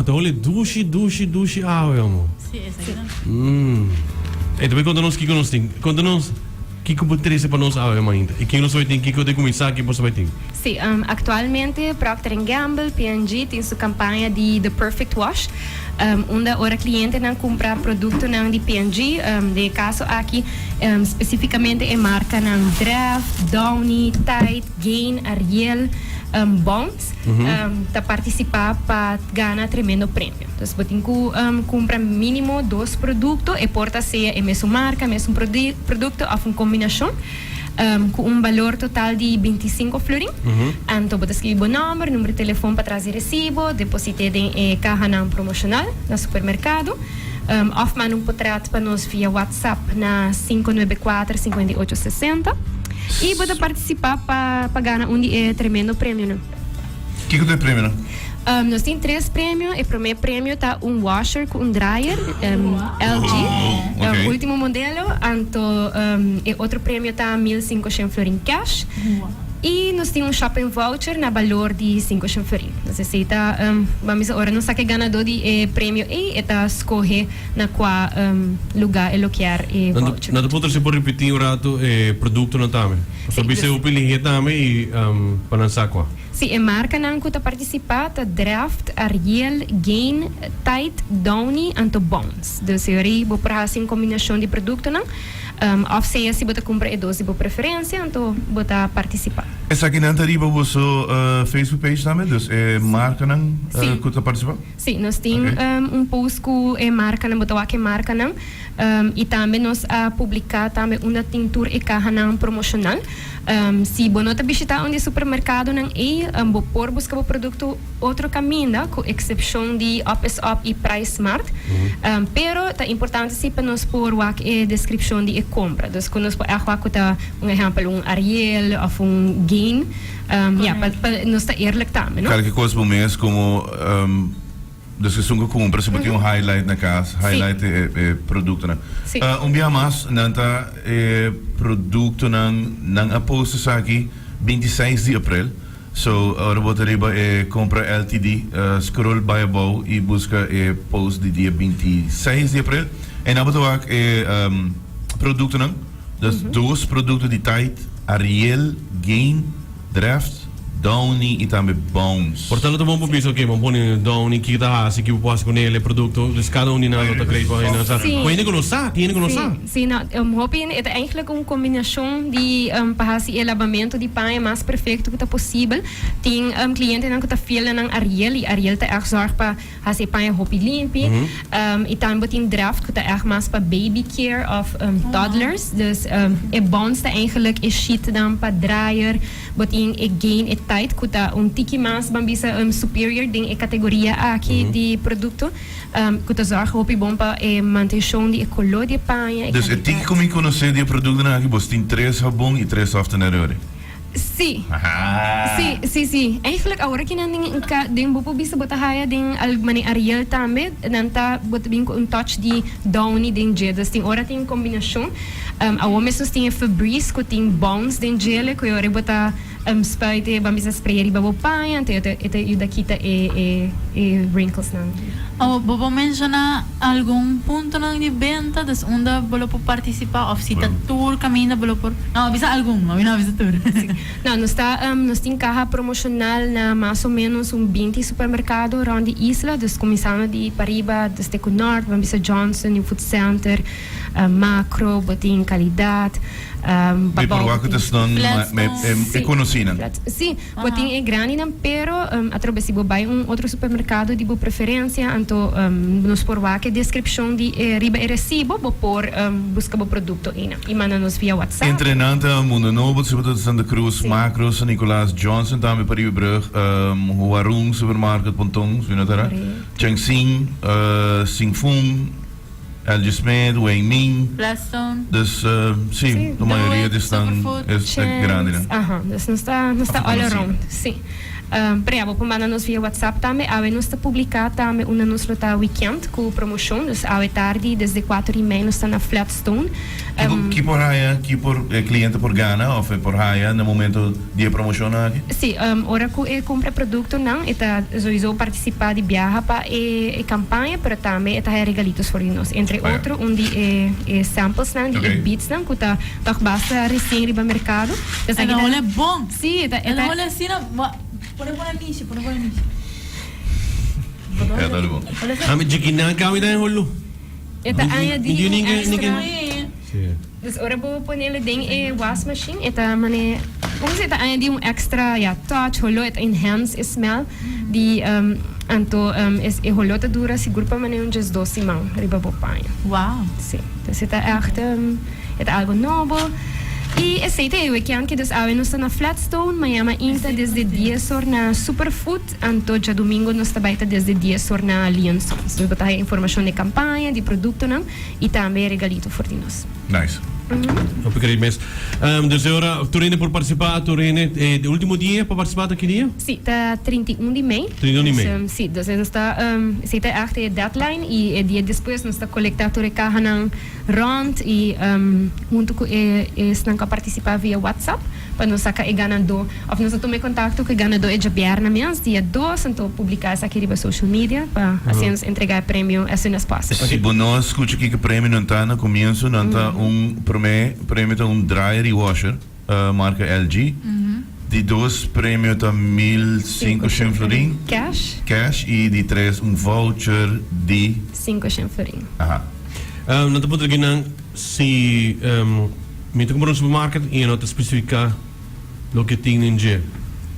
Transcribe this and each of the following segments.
ta hole dushi, dushi, dushi awe, amo. Sí, esaki ta. Mmm. Ey, ta bay konta nos kiko nos tin. Konta nos kiko bo trese pa nos awe mainta. I ken nos ta bay tin, kiko ta kuminsá, kiko nos ta bay tin. Sí, aktualmente Procter and Gamble, P&G, tin su kampaña di The Perfect Wash, unda ora klientenan kumpra produktonan di P&G, den e kaso aki spesifikamente e markanan Dreft, Downy, Tide, Gain, Ariel, Bounce, ta partisipá pa gana tremendo premio. Dus bo tin ku kumpra mínimo dos produkto, e por ta sea e mesun marka, mesun produkto òf un kombinashon. Ku un balor total di bintisinko florin. Anto bo ta skibi bo nòmber, number di telefon pa tras di resibo, deposit'é den e kahanan promoshonal na supermerkado òf manda un potret pa nos via WhatsApp na 594 58 60 i bo ta partisipá pa gana un di e tremendo premionan. Kiko ta e premionan? Nos tin tres premio. E promé premio ta un washer ku un dryer LG, ultimo modelo. Anto e otro premio ta mil sinkoshen florin cash. I nos tin un shopping voucher na balor di sinkoshen florin. Nos esei ta, ban bisa ora nos sa ke ganadó di e premio ei, e ta skohe na kua lugá e lo kier e voucher. Nan ta puntra si por ripití un ratu e produktonan tambe. Pasobra bisa e hopi lihé tambe i pa nan sa kua. Si, e markanan ku ta partisipá ta Draft, Ariel, Gain, Tide, Downy anto Bounce. Dus e ora ei bo por hasi un kombinashon di produktonan òf sea si bo ta kumpra e dos di bo preferensia anto bo ta partisipá. Esakinan ta riba boso Facebook page tambe? Dus e markanan ku ta partisipá? Si, nos tin un post ku e markanan, bo ta wak e markanan. I tambe nos a publiká tambe unda tin tur e kahanan promoshonal. Si bo no ta bishitá un di e supermerkadonan ei, bo por buska bo produkto otro kaminda, ku eksepshon di Up is Up i Price Smart. Pero ta importante si pa nos por wak e deskripshon di e kompra. Dus ku nos por ègt wak ku ta, un ehèmpel, un Ariel òf un Gain. Ya, pa nos ta eerlijk tambe, no? Kalke kos bo mes komo. Dus esun ku kumpra si bo tin un highlight na kas, highlight e produktonan. Un bia mas nan ta e produktonan nan a post esaki bintiseis di aprel. So ora bo ta riba e kompra LTD scroll bai abou i buska e post di dia bintiseis di aprel. Einan bo ta wak e produktonan. Dus dos produkto di Tide, Ariel, Gain. Dreft, Downy i tambe Bounce. Por tanto ta bon pa bisa oke bo pone Downy kiko ta hasi kiko bo por hasi ku nel e produkto dus kada un di nan lo ta great pa hende nan sa ku hende ku no sa tin hende ku no sa. Si no hopi hende e ta eigenlijk un kombinashon di pa hasi e labamentu di paña mas perfekto ku ta posibel tin klientenan ku ta fiel na nan Ariel i Ariel ta ègt zòrg pa Hasi e paña hopi limpi. I tambe bo tin draft ku ta ègt mas pa baby care òf toddlers. Dus e bounce ta eigenlijk e sheet dan pa dryer. Bo tin e gain, e tight ku ta un tiki mas ban bisa superior den e kategoria aki di produkto. Ku ta zòrg hopi bon pa e mantenshon di e koló di e paña, e Dus e tiki kalidat. ku mi konosé di e produktonan aki bos tin tres habon i tres softener yori. Sí. Sí, sí, sí. Eigenlijk awor aki nan den ka den bo por bisa bo ta haya den al mane Ariel tambe nan ta bo ta bin ku un touch di Downy den dje. Dus tin ora tin kombinashon. Awor mes nos tin e Febreze ku tin Bounce den djele ku e ora bo ta spuit e ban bisa spray riba bo paña anto e ta e ta yuda kita e e e wrinkles nan. Awor bo por menshoná algun puntonan di benta, dus unda bo lo por partisipá òf si ta tur kaminda bo lo por, no a bisa algun, mi no a bisa tur. No, nos ta, nos tin kaha promoshonal na mas o ménos un binti supermerkado rònt di isla, dus kuminsando di pariba dus te ku nòrt, bo a bisa Johnson, New Food Center, Makro, bo tin Kalidat, Mi por Babou wak ku ta tin. esnan e konosínan. Sí. Bo tin e grandinan pero atrobe si bo bai un otro supermercado di bo preferencia anto nos por wak e descripcion di e riba e recibo bo por busca bo producto eynan y manda nos via WhatsApp. Entre nan ta Mundo Nobo, Supermercado Santa Cruz, Macro, San Nicolas, Johnson tambe Pariba Brug, Huarun Supermarket Ponton, si mi no ta erra, Changxin, Xingfung. LG Smith, Wei Ming. Gladstone. Dus si, de mayoria di esnan es e grandinan. Aha, dus nos ta nos ta all around, si. Pero ya, bo por manda nos via WhatsApp tambe. Awe nos ta publica tambe unda nos lo ta weekend cu promocion. Dus awe tardi desde cuater y mei nos ta na Flatstone. Kico ki por haya, ki por e cliente por gana of e por haya na momento di e promocionnan aki? Si, ora cu e cumpra e productonan e ta sowieso participa di biaha pa e campaña, pero tambe e ta haya regalitos for di nos. Entre otro un di e e samplesnan di e beadsnan cu ta toch basta recien riba mercado. E ta hole bon. Sí, e ta. E ta hole asina, bo pone pone nishi, pone pone nishi. E ta bon. Ami djikinan kami ta en holu. E ta añadi un extra. Sí. Dus ora bo ponele den e wasmachine, e ta mane, como se e ta añadi un extra, ja, touch, holo, e ta enhance e smell di, anto e holo ta dura sigur pa mane un 12 siman riba bo paña. Wow. Sí. Dus e ta echt. E ta algo nobo. Y esey ta e weekend ki dus awe nos ta na Flatstone, mañana mainta desde dies or na Superfood, anto djadumingo nos ta bay ta desde dies or na Lionsons. Dus bo ta haya informacion di campaña, di productonan y tambe regalito for di nos. Nice. Hopi great mes. Dus e ora tur hende por participa, tur hende, e ultimo dia pa participa ta ki dia? Si, ta 31 di mei. 31 di mei. Si, dus nos ta, esey ta echt e deadline y e dia despues nos ta colecta tur e cahanan. Rond y hunto cu e esnan cu a participa via WhatsApp pa nos saca e ganador of nos a tuma e contacto cu e ganador e djabièrnè mes dia dos anto publica esaki riba social media pa asina nos entrega e premio as soon as possible. Si bo no a scucha kiko premionan ta na comienzo nan ta un prome premio ta un dryer y washer marca LG di dos premio ta 1500 florin Cash. cash y di tres un voucher di 500 florin. Aha. Nan ta puntra kinan si mi ta kumpra un supermarket i e no ta spesifiká loke tin den dje.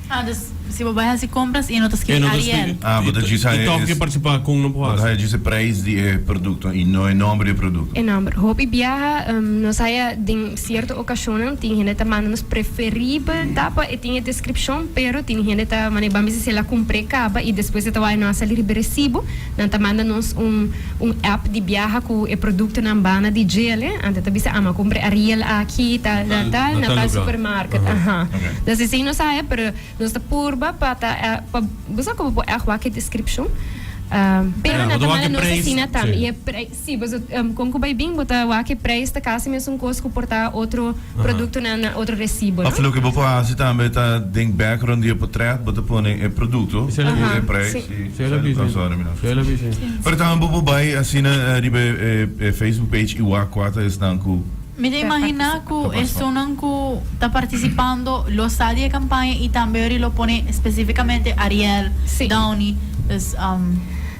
Ah, dus si bo bai hasi kompras i e no ta skirbi Ariel. Ah, bo ta djis I tòg ke partisipá kon no por Bo ta hasi. haya djis e prijs di e produkto i no e nòmber di e produkto. E nòmber. Hopi biaha nos haya den sierto okashonnan tin hende ta manda nos preferibel ta pa e tin e deskripshon, pero tin hende ta manda e ban bisa si el a kumpr'é kaba i despues e ta wak e no a sali riba e resibo. Nan ta manda nos un un app di biaha ku e produktonan bana di djele. Anto ta bisa ama kumpra e Ariel aki tal tal tal na tal supermarket. Aha. Dus esei nos haya pero nos ta purba pa ta pa bo sa komo por ègt wak e deskripshon. Pero nan ta manda nos asina tambe. I e prei si paso kon ku bai bin bo ta wak e preis ta kasi mesun kos ku por ta otro produktonan na otro resibo no. Of loke bo por hasi tambe ta den background di e potret bo ta pone e produkto ku e preis i Pero tambe bo por bai asina riba e Facebook page i wak kua ta esnan ku. Mi ta imaginá ku esunnan ku ta partisipando lo sa di e kampaña i tambe ori lo pone spesífikamente Ariel, Downy. Dus.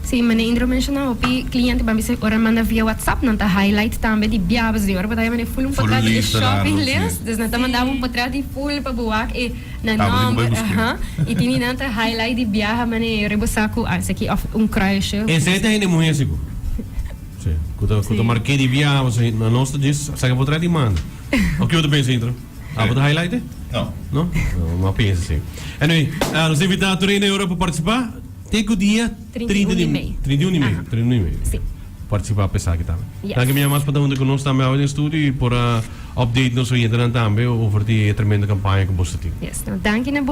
Sí, manera Indro menshoná hopi kliente ban bisa ora manda via WhatsApp nan ta highlight tambe di bia pasobra ora bo ta manda full un potret di e shopping list dus nan ta manda bo un potret di full pa bo wak e nan nomber aha i tin di nan ta highlight di biaha manera ora bo sa ku ah esaki of un kruisje. Esei ta hende muhé sigur. Sí, ku ta ku ta mark'é di biaha pasobra na nos ta djis saka potret di manda. Of ke bo ta pensa Indro? Abo ta highlight e? No. No? No, mi a pensa si. Anyway, nos ta invitá tur hende ora pa partisipá. Te ku dia 31 di mei. 31 di mei, 31 di mei. Sí. Partisipá pa esaki tambe. Yes. Danki mi mas pa ta huntu ku nos tambe awe den studio i por a update nos oyentenan tambe over di e tremendo kampaña ku boso tin. Yes, no, danki na bo.